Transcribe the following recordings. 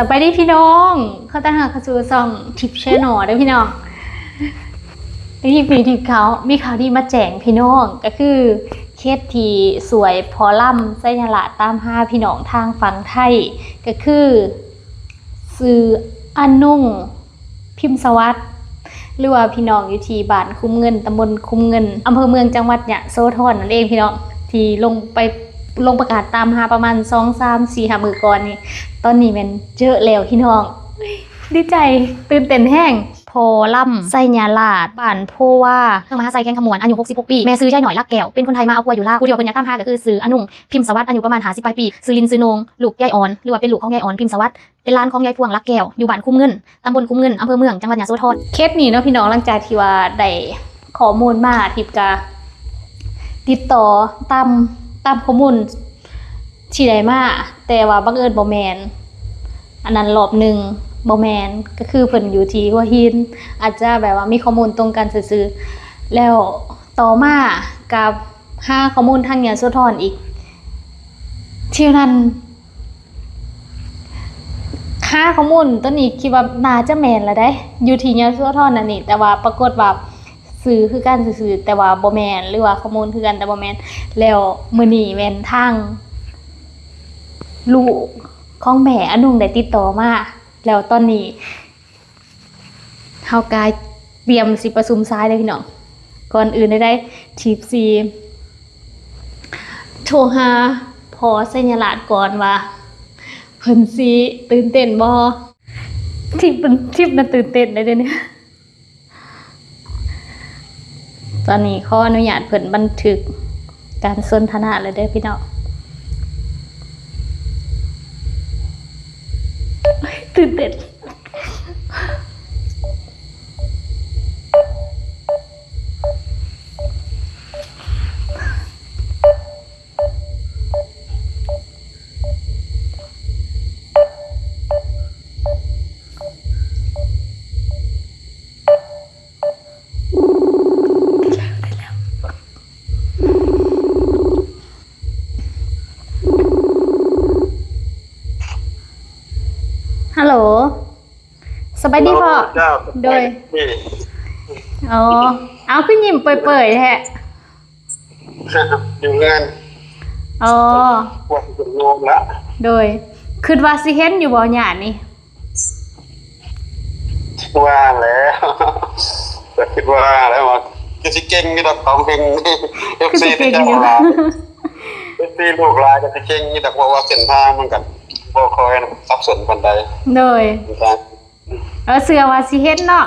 ສະບາຍດີພີ່ນ້ອງ ຂໍຕ້ອນຮັບເຂົ້າສູ່ຊ່ອງທິບແຊນແນວເດີພີ່ນ້ອງ. ໃນຄລິບນີ້ທິບເຂົາມີຂ່າວດີມາແຈ້ງພີ່ນ້ອງ ກໍຄືເຂດທີ່ຊ່ວຍພໍ່ລຳໄຊຍະລາດຕາມຫາພີ່ນ້ອງທາງຝັ່ງໄທ ກໍຄືຊື່ອານຸງ ພິມສະຫວັດ ຫຼືວ່າພີ່ນ້ອງຢູ່ທີ່ບ້ານຄຸ້ມເງິນ ຕຳບົນຄຸ້ມເງິນ ອຳເພີເມືອງ ຈັງຫວັດຍະໂສທອນນັ້ນເອງພີ່ນ້ອງ ທີ່ລົງໄປ ລົງປະກາດຕາມຫາປະມານສອງ ສາມ ສີ່ ຫ້າມື້ກ່ອນນີ້ ຕອນນີ້ແມ່ນເຈີແລ້ວພີ່ນ້ອງ ດີໃຈ ຕື່ນເຕັ້ນແຮງ. ພໍ່ລຳໄຊຍະລາດ ບ້ານໂພວາ ເມືອງມະຫາໄຊ ແຂວງຄຳມ່ວນ ອາຍຸຫົກສິບຫົກປີ ແມ່ຊື່ຍາຍນ້ອຍ ຫຼັກແກ້ວ ເປັນຄົນໄທມາເອົາຜົວຢູ່ລາວ. ຜູ້ທີ່ວ່າເພິ່ນຢາກຕາມຫາກໍຄືຊື່ອານຸງ ພິມສະຫວັດ ອາຍຸປະມານຫ້າສິບປາຍປີ ຊື່ຫຼິ້ນຊື່ໂໜ່ງ ລູກຍາຍອ່ອນ ຫຼືວ່າເປັນລູກຂອງຍາຍອ່ອນ ພິມສະຫວັດ ເປັນຫຼານຂອງຍາຍພວງ ຫຼັກແກ້ວ ຢູ່ບ້ານຄຸ້ມເງິນ ຕຳບົນຄຸ້ມເງິນ ອຳເພີເມືອງ ຈັງຫວັດຍະໂສທອນ. ເຂດນີ້ເນາະພີ່ນ້ອງ ຫຼັງຈາກທີ່ວ່າໄດ້ຂໍ້ມູນມາ ທິບກະຕິດຕໍ່ຕາມ ຕາມຂໍ້ມູນທີ່ໄດ້ມາ ແຕ່ວ່າບັງເອີນບໍ່ແມ່ນອັນນັ້ນລອບໜຶ່ງ ບໍ່ແມ່ນ ກໍຄືເພິ່ນຢູ່ທີ່ຫົວຫີນ ອາດຈະແບບວ່າມີຂໍ້ມູນຕົງກັນຊື່ໆ ແລ້ວຕໍ່ມາກໍຫາຂໍ້ມູນທາງຍະໂສທອນອີກ ທີ່ນັ້ນ ຫາຂໍ້ມູນຕົວນີ້ຄິດວ່າໜ້າຈະແມ່ນລະໄດ໋ ຢູ່ທີ່ຍະໂສທອນນັ້ນນີ້ ແຕ່ວ່າປາກົດວ່າຊື່ຄືກັນຊື່ໆ ແຕ່ວ່າບໍ່ແມ່ນ ຫຼືວ່າຂໍ້ມູນຄືກັນແຕ່ບໍ່ແມ່ນ. ແລ້ວມື້ນີ້ແມ່ນທາງລູກຂອງແມ່ອານຸງໄດ້ຕິດຕໍ່ມາ ແລ້ວຕອນນີ້ ເຮົາກະຕຽມຊິປະຊຸມສາຍເດີພີ່ນ້ອງ. ກ່ອນອື່ນໃດໆ ທິບຊິໂທຫາພໍ່ໄຊຍະລາດກ່ອນວ່າ ເພິ່ນຊິຕື່ນເຕັ້ນບໍ່? ທິບ ທິບນະຕື່ນເຕັ້ນເດ້ດຽວນີ້. ຕອນນີ້ຂໍອະນຸຍາດເພິ່ນບັນທຶກການສົນທະນາແລ້ວເດີພີ່ນ້ອງ. ຕື່ນເຕັ້ນ. ຮັລໂຫຼ ສະບາຍດີພໍ່. ໂດຍ ອໍ ເອົາ ຄືຍິ້ມເປີຍໆແທ້? ຢູ່ເຮືອນ. ອໍ ພວກເປັນໂຮງລະ. ໂດຍ ຄິດວ່າຊິເຫັນຢູ່ບໍ່ຍາດນີ້? ວ່າແລ້ວ ກໍຄິດວ່າແລ້ວວ່າ ຄືຊິເກັ່ງຢູ່ດອກ ຄອມເພງ ເອັຟຊີ ເຈົ້າຫຼາຍ ເອັຟຊີ ລູກຫຼາຍ ກໍຊິເກັ່ງຢູ່ດອກ ເພາະວ່າເສັ້ນທາງມັນກໍບໍ່ຄ່ອຍສັບສົນປານໃດ. ໂດຍ ເອີ ເຊື່ອວ່າຊິເຫັນເນາະ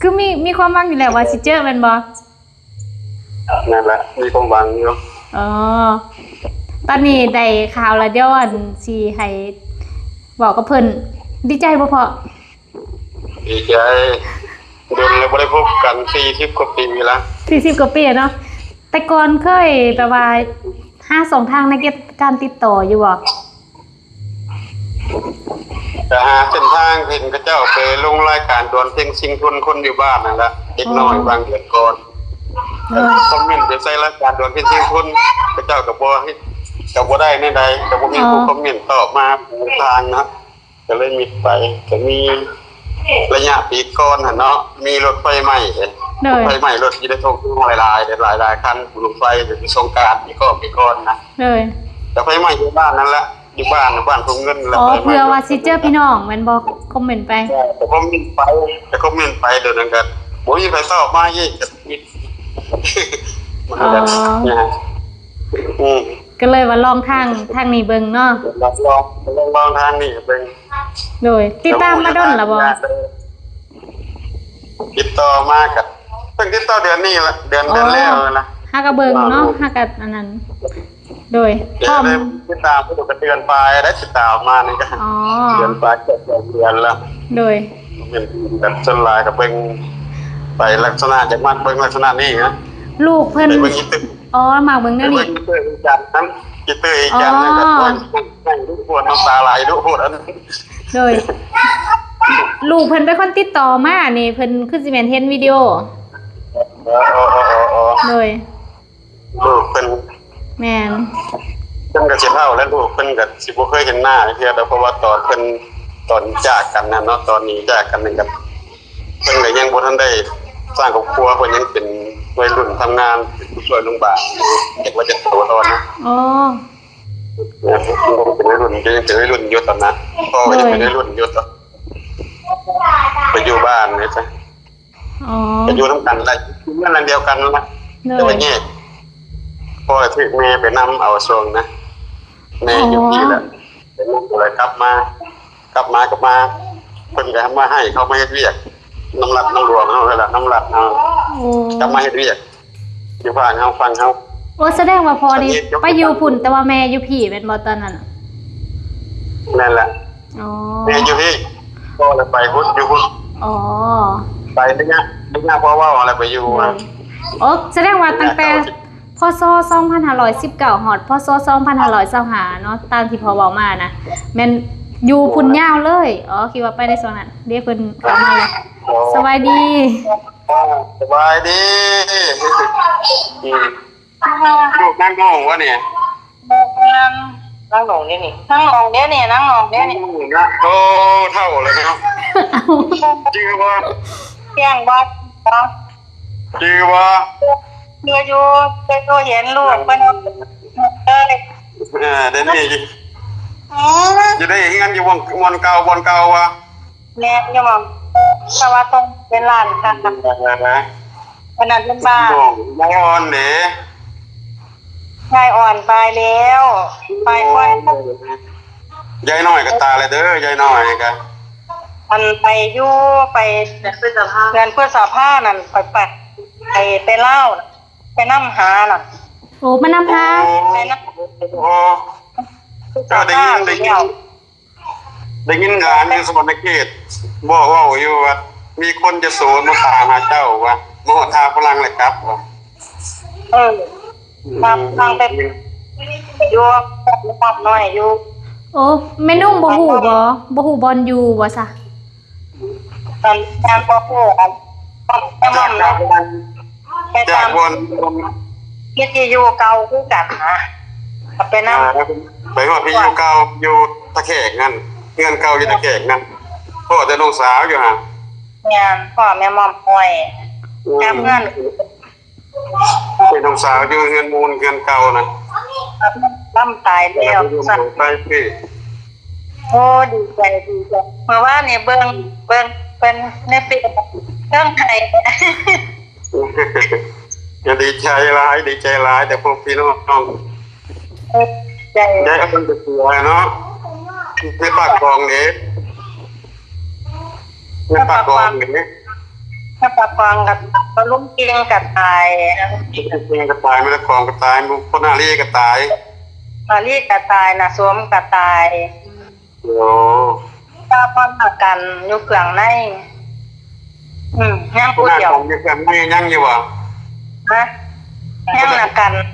ຄືມີ ມີຄວາມຫວັງຢູ່ແລ້ວວ່າຊິເຈີແມ່ນບໍ່? ນັ້ນແຫຼະ ມີຄວາມຫວັງຢູ່. ອໍ ຕອນນີ້ໄດ້ຂ່າວແລ້ວ ດຽວອັນຊິໃຫ້ເວົ້າກັບເພິ່ນ. ດີໃຈບໍ່ພໍ່? ດີໃຈ ດົນແລ້ວບໍ່ໄດ້ພົບກັນ ສີ່ສິບກວ່າປີລະ. ສີ່ສິບກວ່າປີເນາະ. ແຕ່ກ່ອນເຄີຍແບບວ່າຫາຊ່ອງທາງໃນການຕິດຕໍ່ຢູ່ບໍ່? ກະຫາເສັ້ນທາງ ເຫັນເຂົາເຈົ້າໄປລົງລາຍການດວນເພັງຊິງທຸນຄົນຢູ່ບ້ານນັ້ນລະ ເດັກນ້ອຍບາງເດືອນກ່ອນ. ຄອມເມັນໄປໃສ່ລາຍການດວນເພັງຊິງທຸນ ເຂົາເຈົ້າກະບໍ່ ກະບໍ່ໄດ້ແນວໃດ ກະບໍ່ມີຜູ້ຄອມເມັນຕອບມາທາງເນາະ ກະເລີຍມິດໄປ. ກະມີໄລຍະປີກ່ອນຫັ້ນເນາະ ມີລົດໄຟໄໝ້ເດ້. ໂດຍ ລົດໄຟໄໝ້ ລົດຢູ່ໃນທົ່ງຫຼາຍໆ ຫຼາຍໆຄັນ ບຸນບັ້ງໄຟ ສົງການປີກ່ອນ ປີກ່ອນນະ. ໂດຍ ແຕ່ໄຟໄໝ້ຢູ່ບ້ານນັ້ນລະ ຢູ່ບ້ານ ບ້ານທົ່ງເງິນລະ. ອໍ ເພື່ອວ່າຊິເຈີພີ່ນ້ອງແມ່ນບໍ່? ຄອມເມັນໄປ ເອີ ຄອມເມັນໄປ ຄອມເມັນໄປ ດຽວນັ້ນກະບໍ່ມີໃຜຕອບມາອີກ ກະມິດ. ອໍ ອືມ ກະເລີຍວ່າລອງທາງ ທາງນີ້ເບິ່ງເນາະ. ລອງ ລອງ ລອງທາງນີ້ເບິ່ງ. ໂດຍ ຕິດຕາມມາດົນລະບໍ່? ຕິດຕໍ່ມາກະ ເພິ່ງຕິດຕໍ່ເດືອນນີ້ລະ ເດືອນ ເດືອນແລ້ວລະ. ຫາກະເບິ່ງເນາະ ຫາກະອັນນັ້ນ. ໂດຍ ຕິດຕາມເພິ່ນກະເດືອນປາຍໄດ້ ຕິດຕາມມານີ້ກະ ເດືອນປາຍ ເກືອບສອງເດືອນລະ. ໂດຍ ສ່ວນຫຼາຍກະເບິ່ງໄປລັກສະນະ ຈະມັກເບິ່ງລັກສະນະນີ້ນະ. ລູກເພິ່ນ ອໍ ມັກເບິ່ງແນວນີ້ ເບິ່ງເບິ່ງຈັນນຳ ກິດເຕີອີກຈັນນະ ແບບ ໂອ້ຍ ໄຫ້ດູໂພດ ນ້ຳຕາໄຫຼດູໂພດ. ໂດຍ ລູກເພິ່ນເປັນຄົນຕິດຕໍ່ມານີ້ ເພິ່ນຄືຊິແມ່ນເຫັນວິດີໂອ. ໂດຍ ລູກເພິ່ນ ແມ່ນ ເພິ່ນກະຊິເຖົ້າແລ້ວ ລູກເພິ່ນກະຊິບໍ່ເຄີຍເຫັນໜ້າເທື່ອດອກ ເພາະວ່າຕອນເພິ່ນ ຕອນຈາກກັນນະເນາະ ຕອນນີ້ຈາກກັນນີ້ກໍ ເພິ່ນກໍຍັງບໍ່ທັນໄດ້ສ້າງຄອບຄົວ ເພິ່ນຍັງເປັນໄວລຸ້ນທຳງານ ເປັນຜູ້ຊ່ວຍໂຮງບານ ເຮັດວ່າຈະໂຕຕອນນະ. ອໍ ເປັນໄວລຸ້ນ ຍັງເປັນໄວລຸ້ນຢູ່ຕອນນັ້ນ ພໍ່ກໍຍັງເປັນໄວລຸ້ນຢູ່ຕອນ ໄປຢູ່ບ້ານນີ້ຊະ. ອໍ ໄປຢູ່ນຳກັນລະ ຢູ່ເຮືອນຫຼັງດຽວກັນລະ ໂດຍ ແຕ່ວ່າແຍກ ພໍ່ຖືກແມ່ໄປນຳເອົາຊ່ວງນະ ແມ່ຢູ່ພີ້ລະ ໄປນຳ ກໍເລີຍກັບມາ ກັບມາ ກັບມາ ເພິ່ນກໍມາໃຫ້ເຂົາມາເຮັດວຽກນຳລັດນຳຫຼວງເຮົາຫັ້ນລະ ນຳລັດເຮົາ ໂອ້ ກັບມາເຮັດວຽກ ຢູ່ພາກເຮົາ ຝັ່ງເຮົາ. ໂອ້ ສະແດງວ່າພໍ່ນີ້ໄປຢູ່ພຸ້ນ ແຕ່ວ່າແມ່ຢູ່ພີ້ແມ່ນບໍ່ຕອນນັ້ນ? ແມ່ນແຫຼະ. ອໍ ແມ່ຢູ່ພີ້ ພໍ່ລະໄປພຸ້ນ ຢູ່ພຸ້ນ. ອໍ ໄປໄລຍະ ໄລຍະພໍ່ເວົ້າຫັ້ນລະ ໄປຢູ່. ໂອ້ ສະແດງວ່າຕັ້ງແຕ່ ພ.ສ. ສອງພັນຫ້າຮ້ອຍສິບເກົ້າ ຮອດ ພ.ສ. ສອງພັນຫ້າຮ້ອຍຊາວຫ້າເນາະ ຕາມທີ່ພໍ່ເວົ້າມານະ ແມ່ນຢູ່ພຸ້ນຍາວເລີຍ. ອໍ ຄິດວ່າໄປໃນຊ່ວງນັ້ນເດ້. ເພິ່ນເຂົ້າມາແລ້ວ. ສະບາຍດີ. ສະບາຍດີ. ອືມ ລູກນາງນ້ອງວະນີ້? ແມ່ນ ນາງນ້ອງເດ້ນີ້ ນາງນ້ອງເດ້ນີ້ ນາງນ້ອງເດ້ນີ້. ໂອ້ ເຖົ້າແລ້ວເນາະ. ຈື່ບໍ່? ແຈ້ງບໍ່? ຈື່ບໍ່? ຈື່ຢູ່ ຈື່ຢູ່ ເຫັນລູກເພິ່ນເລີຍ. ເອີ ດຽວນີ້ຢູ່ ຢູ່ໃນເຮືອນ ຢູ່ບ່ອນ ບ່ອນເກົ່າ ບ່ອນເກົ່າວະ? ແມ່ນຢູ່ໝ່ອງ ແຕ່ວ່າຕ້ອງເປັນຮ້ານຄ້າ. ເອີ ອັນນັ້ນເປັນບ້ານ. ຍາຍອ່ອນເດ? ຍາຍອ່ອນຕາຍແລ້ວ ຕາຍກ່ອນ. ໂອ້ ຍາຍນ້ອຍກໍຕາຍແລ້ວເດີ ຍາຍນ້ອຍກໍ ອັນໄປຢູ່ ໄປເດືອນພຶດສະພາ ເດືອນພຶດສະພານັ້ນ ໄປ ໄປ ໄປລາວ ໄປນຳຫານັ້ນ. ໂອ້ ມານຳຫາ. ໂອ້ ໄປນຳ ໂອ້ ພໍ້ ໄດ້ຍິນ ໄດ້ຍິນ ໄດ້ຍິນຫຼານຢູ່ສະຫວັນນະເຂດ ບອກເວົ້າຢູ່ວ່າ ມີຄົນຈະໂສມາຖາມຫາເຈົ້າວ່າ ມາຮອດທ່າຝຣັ່ງແລ້ວກັບວ່າ. ເອີ ອືມ ນາງໄປຢູ່ກັບນ້ອງນ້ອຍຢູ່. ໂອ້ ແມ່ນຸ່ງບໍ່ຮູ້ບໍ? ບໍ່ຮູ້ບ່ອນຢູ່ບໍຊະ? ອັນ ຍັງບໍ່ຮູ້ ອັນ ແມ່ໝ່ອມເນາະ ໄປຕາມ ຈາກບ່ອນ ວິທະຍຸເກົ່າຄືກັນນະ ກໍໄປນຳ. ອ່າ ໄປຮອດວິທະຍຸເກົ່າ ຢູ່ຕາແຂກນັ້ນ ເຮືອນເກົ່າຢູ່ຕາແຂກນັ້ນ ພໍ້ແຕ່ນ້ອງສາວຢູ່ຫັ້ນ. ແມ່ນ ພໍ້ແມ່ໝ່ອມຫ້ອຍ ອືມ ຈຳເຮືອນ. ເປັນນ້ອງສາວຢູ່ເຮືອນມູນເຮືອນເກົ່ານະ. ລຳຕາຍແລ້ວ ໄປເພ. ໂອ້ ດີໃຈ ດີໃຈ ເມື່ອວານນີ້ເບິ່ງ ເບິ່ງເພິ່ນໃນເຟສ ເທິງໄຫ້. ກໍດີໃຈຫຼາຍ ດີໃຈຫຼາຍ ໄດ້ພົບພີ່ນ້ອງ. ເອີ ໃຈ ໄດ້ເອົາເພິ່ນໄປປົວເນາະ ໃນປາກກອງເດ້. ແມ່ປາກກອງນີ້ ແມ່ປາກກອງກໍ ລຸງເກັ່ງກໍຕາຍ ລຸງເກັ່ງກໍຕາຍ ແມ່ປາກກອງກໍຕາຍ ຄົນອາລີກໍຕາຍ ອາລີກໍຕາຍ ນາສົມກໍຕາຍ. ໂອ້ ຕາພອນນາກັນຢູ່ເຄື່ອງໃນ. ອືມ ຍັງຜູ້ດຽວ ນາກັນຢູ່ເຄື່ອງໃນຍັງຢູ່ບໍ່? ຮະ? ຍັງນາກັນ. ອືມ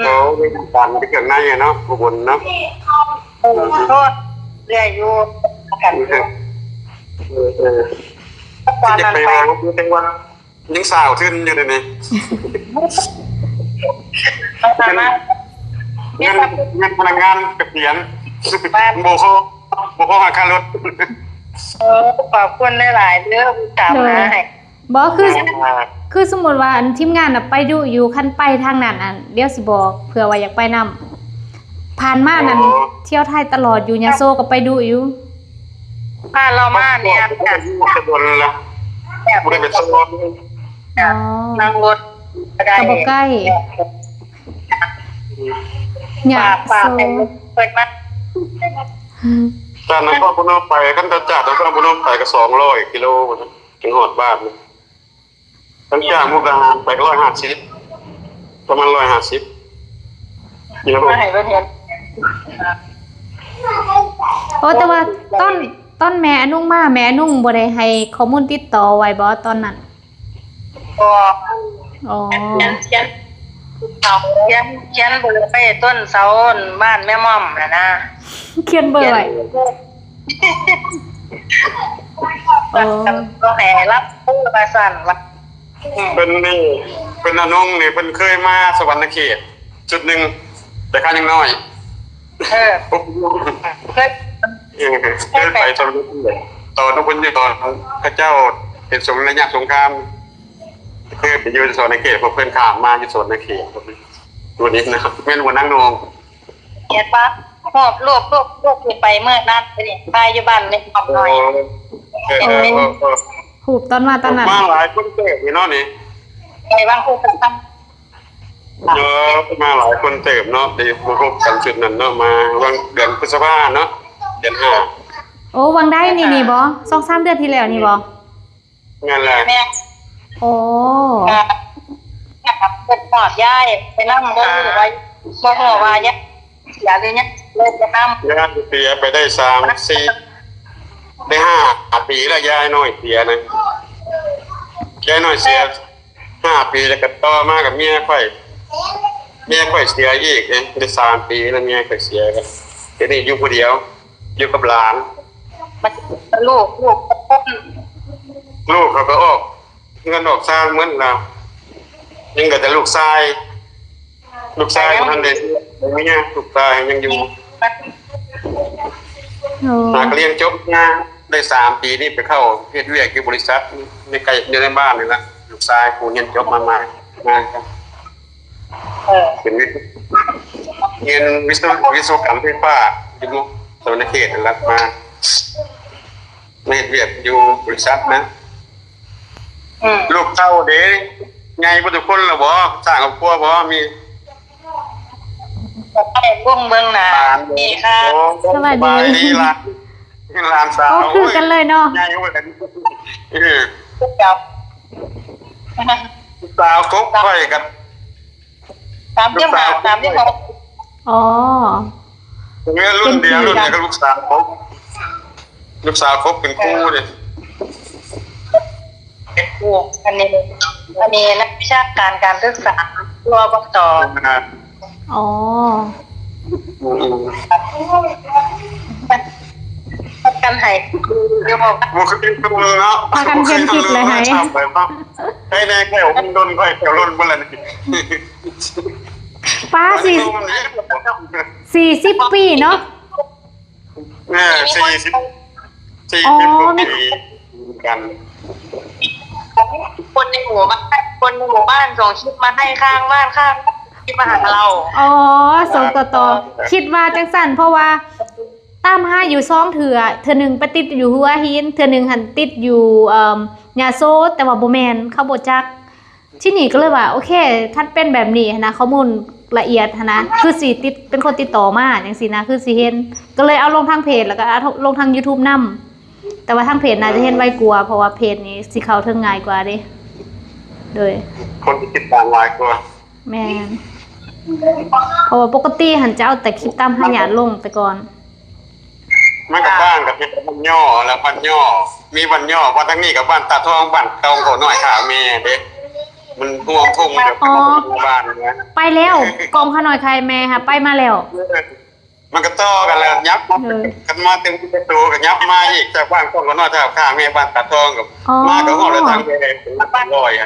ໂອ້ ນາກັນຢູ່ເຄື່ອງໃນເນາະ ອຸບົນເນາະ. ໂອ້ ໂທດ ເລື່ອຍຢູ່ກັນຢູ່. ເອີ ເອີ ກ່ອນນັ້ນໄປ ແຕ່ວ່າຍັງສາວທຶນຢູ່ເດນີ້. ເງິນ ເງິນພະນັກງານກະສຽນ ບໍ່ພໍ ບໍ່ພໍຄ່າລົດ. ເອີ ຂອບຄຸນຫຼາຍໆເດີ ຕາມຫາໃຫ້. ບໍ່ ຄື ອ່າ ຄືສົມມຸດວ່າ ອັນ ທີມງານນະໄປດຸຢູ່ ຄັນໄປທາງນັ້ນ ອັນ ດຽວຊິບອກ ເພື່ອວ່າຢາກໄປນຳ. ຜ່ານມານັ້ນ ໂອ້ ທ່ຽວໄທຕະຫຼອດຢູ່ ຍະໂສກໍໄປດຸຢູ່. ຜ່ານລາວມາແດ່ ກະດົນລະ ບໍ່ໄດ້ໄປຊອນ. ອໍ ນັ່ງລົດກໍໄດ້ ກໍບໍ່ໃກ້ ຍະໂສ ເພິ່ນມາ. ຈາກນະຄອນພະນົມໄປ ຄັນຈາກນະຄອນພະນົມໄປກໍສອງຮ້ອຍກິໂລ ຈັ່ງຮອດບ້ານ. ຫຼັງຈາກມຸກດາຫານໄປກໍຮ້ອຍຫ້າສິບ ປະມານຮ້ອຍຫ້າສິບກິໂລ. ໂອ້ ແຕ່ວ່າຕອນ ຕອນແມ່ອານຸງມາ ແມ່ອານຸງບໍ່ໄດ້ໃຫ້ຂໍ້ມູນຕິດຕໍ່ໄວ້ບໍ່ຕອນນັ້ນ? ບໍ່. ອໍ ຂຽນ ຂຽນ ຂຽນ ຂຽນເບີໄວ້ຕົ້ນເສົາບ້ານແມ່ໝ່ອມຫັ້ນນະ. ຂຽນເບີໄວ້. ອໍ ບໍ່ໃຫ້ຮັບໂທລະສັນວ່າ. ເພິ່ນນີ້ ເພິ່ນອານຸງນີ້ ເພິ່ນເຄີຍມາສະຫວັນນະເຂດຊຸດໜຶ່ງ ແຕ່ຂ້າຍັງນ້ອຍ. ເອີ ເຄີຍ ເອີ ເຄີຍໄປຕອນ ຕອນເພິ່ນຢູ່ ຕອນເຂົາເຈົ້າເປັນສົງ ໄລຍະສົງຄາມ ເຄີຍໄປຢູ່ສະຫວັນນະເຂດ ເພາະເພິ່ນຂ້າມມາຢູ່ສະຫວັນນະເຂດ ຕົວນີ້ນະ ແມ່ນບໍ່ນາງນວງ? ເຫັນປະ ຮູບ ຮູບ ຮູບ ຮູບທີ່ໄປເມືອງນັ້ນນີ້ ຖ່າຍຢູ່ບ້ານເລັກນ້ອຍ ເອີ ເອີ ເອີ ເອີ ຮູບຕອນມາຕອນນັ້ນ ມາຫຼາຍຄົນເຕີບຢູ່ເນາະນີ້ ໄປວາງໂຄສະນາ ເອີ ມາຫຼາຍຄົນເຕີບເນາະ ໄດ້ມາພົບກັນຊຸດນັ້ນເນາະ ມາຫວ່າງເດືອນພຶດສະພາເນາະ ເດືອນຫ້າ ໂອ້ ຫວ່າງໃດນີ້ ນີ້ບໍ? ສອງສາມເດືອນທີ່ແລ້ວນີ້ບໍ? ແມ່ນແຫຼະ ແມ່ນ ໂອ້ ເພິ່ນຮອດຍ້າຍໄປນຳ ບໍ່ຮູ້ວ່າ ບໍ່ຮູ້ວ່າຍ້າຍເສຍຫຼືຍັງເລີກໄປນຳ ຍ້າຍເສຍໄປໄດ້ສາມ ສີ່ ໄດ້ຫ້າປີແລ້ວ ຍ້າຍນ້ອຍເສຍນະ ຍ້າຍນ້ອຍເສຍ ຫ້າປີ ແລ້ວກໍຕໍ່ມາກັບເມຍຂ້ອຍ ເມຍຂ້ອຍເສຍອີກເດ້ ໄດ້ສາມປີແລ້ວເມຍຂ້ອຍເສຍ ກໍດຽວນີ້ຢູ່ຜູ້ດຽວ ຢູ່ກັບຫຼານ ມັນ ລູກ ລູກ ລູກເຂົາກໍອອກເຮືອນອອກຊານໝົດແລ້ວ ຍັງເຫຼືອແຕ່ລູກຊາຍ ລູກຊາຍບໍ່ທັນໄດ້ເມຍ ລູກຊາຍຍັງຢູ່ ໂອ້ ຫາກະຮຽນຈົບມາໄດ້ສາມປີນີ້ ໄປເຂົ້າເຮັດວຽກຢູ່ບໍລິສັດໃນໃກ້ ຢູ່ໃນບ້ານນີ້ລະ ລູກຊາຍຜູ້ຮຽນຈົບມາໃໝ່ ມາ ເອີ ເປັນວິດ ຮຽນວິສະ ວິສະວະກຳໄຟຟ້າຢູ່ສະຫວັນນະເຂດຫັ້ນລະ ມາ ມາເຮັດວຽກຢູ່ບໍລິສັດນະ ອືມ ລູກເຕົ້າເດ ໃຫຍ່ເບິດທຸກຄົນແລ້ວບໍ? ສ້າງຄອບຄົວບໍ? ມີ ໃຫ້ເບິ່ງເບິ່ງໜ້າ ມີຄ່ະ ໂອ້ ສະບາຍດີ ສະບາຍດີຫຼານ ຫຼານສາວ ໂອ້ ຄືກັນເລີຍເນາະ ໂອ້ຍ ໃຫຍ່ເບິດ ເອີ ຄືເກົ່າ ສາວກົກຂ້ອຍກັນ ສາມສິບຫ້າ ສາມສິບຫົກ ອໍ ເປັນລຸ້ນດຽວ ເປັນປີ ລຸ້ນດຽວກັບລູກສາວກົກ ລູກສາວກົກເປັນຄູເດ້ ເປັນຄູ ອັນນີ້ ອັນນີ້ນັກວິຊາການການສຶກສາ ຢູ່ ອບຕ ອໍ ອືມ ປະກັນໃຫ້ຢູ່ບໍ່ ບໍ່ເຄີຍເຫັນເນາະ ປະກັນເປັນຜິດເລີຍໃຫ້ ໃຫ້ແນ່ແຂວເພິ່ນດົນ ຂ້ອຍແຂວຫຼົ່ນເບິດແລ້ວນີ້ ປ້າ ສີ່ ສີ່ສິບປີເນາະ ເອີ ສີ່ສິບ ສີ່ສິບ ອໍ ກວ່າປີ ມີກັນ ຄົນໃນໝູ່ບ້ານ ຄົນໃນໝູ່ບ້ານສົ່ງຄລິບມາໃຫ້ຂ້າງບ້ານ ຂ້າງຄລິບມາຫາເຮົາ ອໍ ສົ່ງຕໍ່ໆ ຄິດວ່າຈັ່ງຊັ້ນ ເພາະວ່າຕາມຫາຢູ່ສອງເທື່ອ ເທື່ອໜຶ່ງໄປຕິດຢູ່ຫົວຫີນ ເທື່ອໜຶ່ງຫັ້ນຕິດຢູ່ ເອີ່ມ ຍະໂສ ແຕ່ວ່າບໍ່ແມ່ນ ເຂົາບໍ່ຈັກ ທີນີ້ກໍເລີຍວ່າ ໂອເຄ ຄັນເປັນແບບນີ້ຫັ້ນນະ ຂໍ້ມູນລະອຽດຫັ້ນນະ ຄືຊິຕິດ ເປັນຄົນຕິດຕໍ່ມາຈັ່ງຊີ້ນະ ຄືຊິເຫັນ ກໍເລີຍເອົາລົງທາງເພຈ ແລ້ວກໍເອົາລົງທາງຢູທູບນຳ ແຕ່ວ່າທາງເພຈໜ້າຈະເຫັນໄວກວ່າ ເພາະວ່າເພຈນີ້ຊິເຂົ້າເຖິງງ່າຍກວ່າເດ້ ໂດຍ ຄົນຕິດຕາມຫຼາຍກວ່າ ແມ່ນ ເພາະວ່າປົກກະຕິຫັ້ນຈະເອົາແຕ່ຄລິບຕາມຫາຍາດລົງແຕ່ກ່ອນ ມັນກໍບ້ານກໍເປັນບ້ານຍໍ້ ແລ້ວບ້ານຍໍ້ ມີບ້ານຍໍ້ ບ້ານທາງນີ້ກໍບ້ານຕາທອງ ບ້ານເກົ່າຂອງນ້ອຍຂ້າແມ່ເດ້ ມັນຮວມທົ່ງແບບ ອໍ ໝູ່ບ້ານນະ ໄປແລ້ວ ກອງຂ້ານ້ອຍຂ້າແມ່ຫາໄປມາແລ້ວ ເອີ ມັນກໍຕໍ່ກັນແລ້ວ ຫຍັບ ເອີ ກັນມາເຕັມປະຕູ ກໍຫຍັບມາອີກ ຈາກບ້ານກອງຂ້ານ້ອຍ ຖ້າຂ້າແມ່ ບ້ານຕາທອງກໍ ອໍ ມາກໍຮອດແລ້ວ ທາງແພ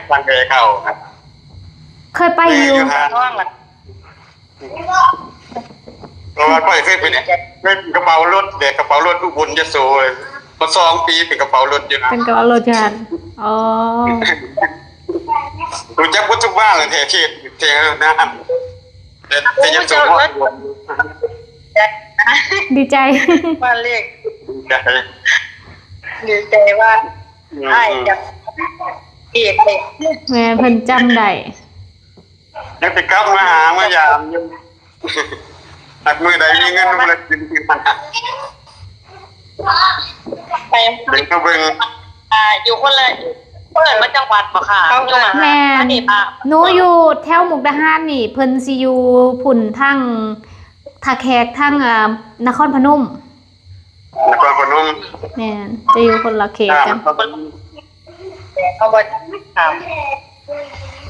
ທາງແພເຂົ້າ ເຄີຍໄປຢູ່ ແມ່ຢູ່ຫັ້ນ ເພາະວ່າຂ້ອຍເຄີຍເປັນ ເປັນກະເປົາລົດເດ້ ກະເປົາລົດອຸບົນຍະໂສ ມາສອງປີເປັນກະເປົາລົດຢູ່ນະ ເປັນກະເປົາລົດຢູ່ຫັ້ນ ອໍ ຮູ້ຈັກເບິດທຸກບ້ານແຫຼະ ແຖວເຂດ ແຖວນັ້ນ ແຕ່ ແຕ່ຍະໂສ ໂອ້ ເຈົ້າ ດີໃຈ ບ້ານເລກ ດີໃຈ ດີໃຈວ່າ ອືມ ອ້າຍຈະ ເອກເດ້ ແມ່ນ ເພິ່ນຈຳໄດ້. ຍັງຊິກັບມາຫາມາຢາມຢູ່ ຫາກມື້ໃດມີເງິນ ມື້ນັ້ນກິນກິນ ໄປ ເບິ່ງເບິ່ງ ອ່າ ຢູ່ຄົນລະ ເພິ່ນມາຈັງຫວັດບໍ່ຄະ? ຢູ່ມະຫາ ແມ່ນ ອັນນີ້ ອ່າ ໜູຢູ່ແຖວມຸກດາຫານນີ້ ເພິ່ນຊິຢູ່ພຸ້ນ ທາງທ່າແຂກ ທາງ ອ່າ ນະຄອນພະນົມ. ນະຄອນພະນົມ ແມ່ນ ຈະຢູ່ຄົນລະເຂດກັນ ເຂົາບໍ່ຖາມ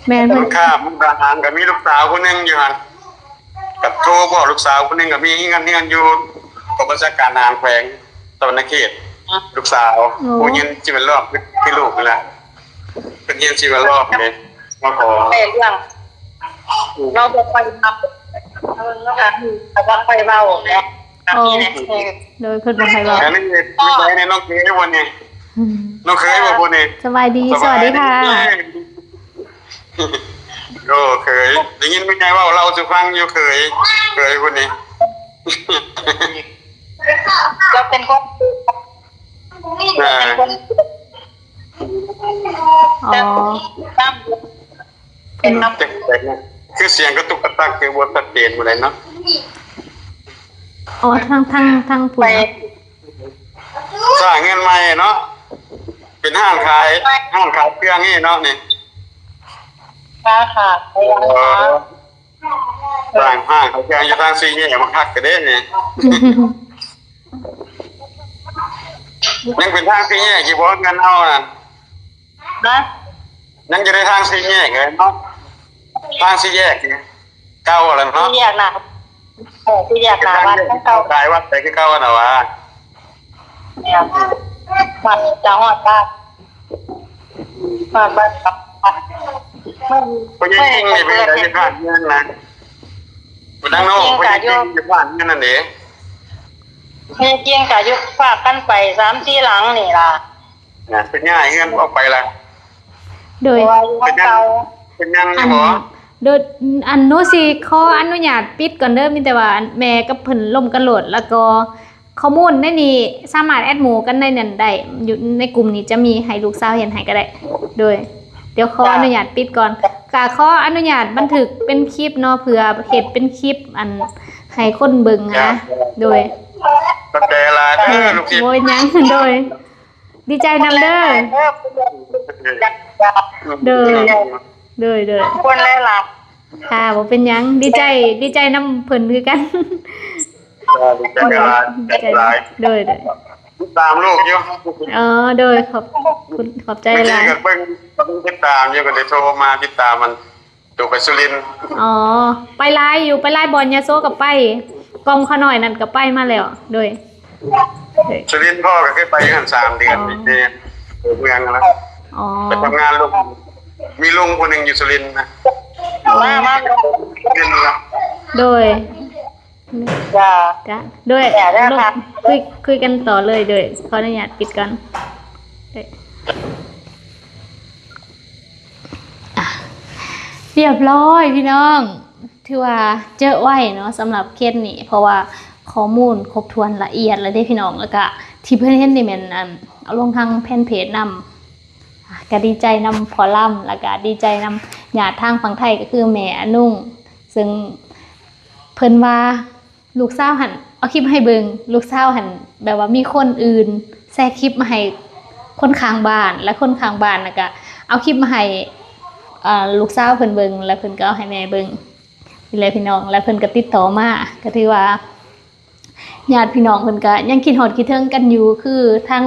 ແມ່ນ ເພິ່ນ ຂ້າມມຸກດາຫານກໍມີລູກສາວຜູ້ໜຶ່ງຢູ່ຫັ້ນ ກໍໂທບອກລູກສາວຜູ້ໜຶ່ງ ກໍມີເຮືອນ ເຮືອນຢູ່ກອງບັນຊາການທະຫານແຂວງສະຫວັນນະເຂດ ລູກສາວ ໂອ້ ຜູ້ຍິງຊີວິດລອດ ຄືລູກນີ້ແຫຼະ ເພິ່ນຍິງຊີວິດລອດເດ້ ມາຂໍ ແມ່ນເລື່ອງ ເຮົາບໍ່ຄ່ອຍຮັບ ເຮົາບໍ່ຄ່ອຍເວົ້າແຫຼະ. ໂອ້ ໂດຍ ເພິ່ນບໍ່ໃຫ້ເວົ້າ ອັນນີ້ແມ່ນໃຜນີ້ ນ້ອງເຂີຍບໍ່ນີ້? ນ້ອງເຂີຍບໍ່ຜູ້ນີ້? ສະບາຍດີ ສະຫວັດດີຄ່ະ ໂອ້ ເຂີຍ ໄດ້ຍິນແມ່ໃຫຍ່ເວົ້າ ເລົ່າສູ່ຟັງຢູ່ ເຂີຍ ເຂີຍຜູ້ນີ້ ລາວເປັນຄົນ ເອີ ເປັນຄົນ ອໍ ແຕ່ ເປັນນຳ ຈັກແປກນະ ຄືສຽງກະຕຸກກະຕັກ ຄືບໍ່ຊັດເຈນປານໃດເນາະ. ອໍ ທາງ ທາງ ທາງພຸ້ນ ໄປ ເນາະ ສ້າງເຮືອນໃໝ່ເນາະ ເປັນຮ້ານຂາຍ ຮ້ານຂາຍເຄື່ອງນີ້ເນາະນີ້ ຄ້າຂາຍ ເອີ ຮ້ານຄ້າຂາຍເຄື່ອງຢູ່ທາງສີ່ແຍກ ມັນຄັກແທ້ເດ້ນີ້ ຍັງເປັນທາງສີ່ແຍກຢູ່ບໍ່ ເຮືອນເຮົານັ້ນ? ນະ ຍັງຢູ່ໃນທາງສີ່ແຍກເລີຍເນາະ ທາງສີ່ແຍກເກົ່າຫັ້ນແຫຼະເນາະ ສີ່ແຍກໜ້າ ເອີ ສີ່ແຍກໜ້າວັດເກົ່າ ກາຍວັດໄປຄືເກົ່າຫັ້ນນະຫວາ ແມ່ນ ມັນຈະຮອດບ້ານ ຮອດບ້ານ ເພິ່ນຍັງກິນໄດ້ເປັນໄດ ຢູ່ບ້ານເຮືອນນະ ບໍ່ດັງໂນ ເພິ່ນຍັງກິນຢູ່ບ້ານເຮືອນນັ້ນເດ້ ເພິ່ນຍັງກິນກະຢູ່ພາກກັນໄປສາມສີ່ຫຼັງນີ້ລະ. ເພິ່ນຍ້າຍເຮືອນອອກໄປລະ ໂດຍ ເປັນຫຍັງ ເປັນຫຍັງຢູ່ບໍ່? ອັນ ໂດຍ ອັນ ໜູຊິຂໍອະນຸຍາດປິດກ່ອນເດີ ມີແຕ່ວ່າ ອັນ ແມ່ກັບເພິ່ນລົມກັນໂລດ ແລ້ວກໍຂໍ້ມູນໃນນີ້ສາມາດແອັດໝູ່ກັນໃນນັ້ນໄດ້ ຢູ່ໃນກຸ່ມນີ້ຈະມີ ໃຫ້ລູກສາວເຮັດໃຫ້ກໍໄດ້ ໂດຍ ດຽວຂໍອະນຸຍາດປິດກ່ອນ ກະຂໍອະນຸຍາດບັນທຶກເປັນຄລິບເນາະ ເພື່ອເຮັດເປັນຄລິບ ອັນ ໃຫ້ຄົນເບິ່ງຫັ້ນນະ ໂດຍ ຂອບໃຈຫຼາຍເດີລູກສິດ ບໍ່ເປັນຫຍັງ ໂດຍ ດີໃຈນຳເດີ ໂດຍ ໂດຍ ໂດຍ ຄົນຫຼາຍໆ ຄ່ະ ບໍ່ເປັນຫຍັງ ດີໃຈ ດີໃຈນຳເພິ່ນຄືກັນ ດີໃຈຫຼາຍ ດີໃຈຫຼາຍ ໂດຍ ໂດຍ ຕິດຕາມລູກຢູ່ ອໍ ໂດຍ ຂອບ ຂອບໃຈຫຼາຍ ເບິ່ງ ເບິ່ງ ຕິດຕາມຢູ່ ກໍໄດ້ໂທມາຕິດຕາມມັນ ໂຕໄປສຸລິນ ອໍ ໄປຫຼາຍຢູ່ ໄປຫຼາຍບ່ອນ ຍະໂສກໍໄປ ກອງຂະນ້ອຍນັ້ນກໍໄປມາແລ້ວ ໂດຍ ສຸລິນພໍ່ກໍເຄີຍໄປຢູ່ຫັ້ນສາມເດືອນ ອໍ ເດ້ ໂຕເມືອງຫັ້ນລະ ອໍ ໄປທຳງານ ລຸງ ມີລຸງຜູ້ໜຶ່ງຢູ່ສຸລິນນະ ມາ ມາ ສຸລິນນະ ໂດຍ ຈ້າ ຈ້າ ໂດຍ ໂດຍ ຄຸຍ ຄຸຍກັນຕໍ່ເລີຍ ໂດຍ ຂໍອະນຸຍາດປິດກ່ອນ ໂດຍ ອ່ະ ຮຽບຮ້ອຍພີ່ນ້ອງ ຖືວ່າເຈີໄວເນາະ ສຳລັບເຄສນີ້ ເພາະວ່າຂໍ້ມູນຄົບຖ້ວນລະອຽດແລ້ວເດ້ພີ່ນ້ອງ ແລ້ວກະທີ່ເພິ່ນເຫັນນີ້ແມ່ນ ອັນ ເອົາລົງທາງແຟນເພຈນຳ ກະດີໃຈນຳພໍ່ລຳ ແລ້ວກະດີໃຈນຳຍາດທາງຝັ່ງໄທ ກໍຄືແມ່ອະນຸງ ເຊິ່ງເພິ່ນວ່າ ລູກສາວຫັ້ນເອົາຄລິບໃຫ້ເບິ່ງ ລູກສາວຫັ້ນແບບວ່າມີຄົນອື່ນແຊຄລິບມາໃຫ້ຄົນຂ້າງບ້ານ ແລະຄົນຂ້າງບ້ານນະກະເອົາຄລິບມາໃຫ້ ເອີ ລູກສາວເພິ່ນເບິ່ງ ແລະເພິ່ນກໍເອົາໃຫ້ແມ່ເບິ່ງນີ້ແຫຼະພີ່ນ້ອງ ແລະເພິ່ນກໍຕິດຕໍ່ມາ ກໍຖືວ່າຍາດພີ່ນ້ອງເພິ່ນກໍຍັງຄິດຮອດຄິດເຖິງກັນຢູ່ ຄືທາງ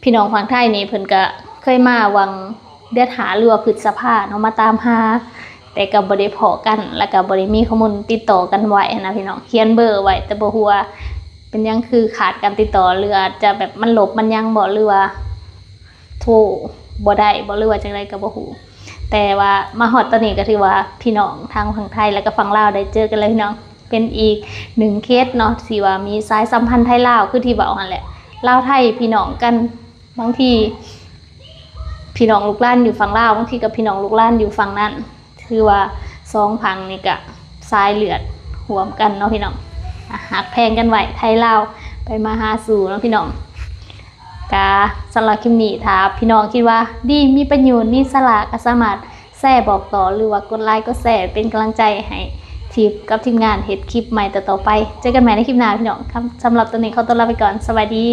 ພີ່ນ້ອງຝັ່ງໄທນີ້ເພິ່ນກໍເຄີຍມາຫວ່າງ ເດືອນຫ້າ ຫຼືວ່າພຶດສະພາເນາະ ມາຕາມຫາ ແຕ່ກໍບໍ່ໄດ້ພໍ້ກັນ ແລ້ວກໍບໍ່ໄດ້ມີຂໍ້ມູນຕິດຕໍ່ກັນໄວ້ຫັ້ນນະພີ່ນ້ອງ ຂຽນເບີໄວ້ ແຕ່ບໍ່ຮູ້ວ່າເປັນຫຍັງຄືຂາດການຕິດຕໍ່ ຫຼືອາດຈະແບບມັນລົບມັນຫຍັງບໍ ຫຼືວ່າໂທບໍ່ໄດ້ບໍ ຫຼືວ່າຈັ່ງໃດກໍບໍ່ຮູ້ ແຕ່ວ່າມາຮອດຕອນນີ້ກໍຖືວ່າພີ່ນ້ອງທາງຝັ່ງໄທ ແລ້ວກໍຝັ່ງລາວໄດ້ເຈີກັນແລ້ວພີ່ນ້ອງ ເປັນອີກໜຶ່ງເຄສເນາະ ທີ່ວ່າມີສາຍສຳພັນໄທລາວ ຄືທີ່ເວົ້າຫັ້ນແຫຼະ ລາວໄທພີ່ນ້ອງກັນ ບາງທີພີ່ນ້ອງລູກຫຼານຢູ່ຝັ່ງລາວ ບາງທີກໍພີ່ນ້ອງລູກຫຼານຢູ່ຝັ່ງນັ້ນ ຖືວ່າສອງຝັ່ງນີ້ກະສາຍເລືອດຮ່ວມກັນເນາະພີ່ນ້ອງ ອາ ຮັກແພງກັນໄວ້ ໄທລາວໄປມາຫາສູ່ເນາະພີ່ນ້ອງ ກະສຳລັບຄລິບນີ້ ຖ້າພີ່ນ້ອງຄິດວ່າດີ ມີປະໂຫຍດ ມີສາລະ ກໍສາມາດແຊບອກຕໍ່ ຫຼືວ່າກົດໄລກົດແຊເປັນກຳລັງໃຈໃຫ້ທີມ ກັບທີມງານເຮັດຄລິບໃໝ່ຕໍ່ໆໄປ ເຈີກັນໃໝ່ໃນຄລິບໜ້າພີ່ນ້ອງ ສຳລັບຕອນນີ້ຂໍຕົວລາໄປກ່ອນ ສະບາຍດີ.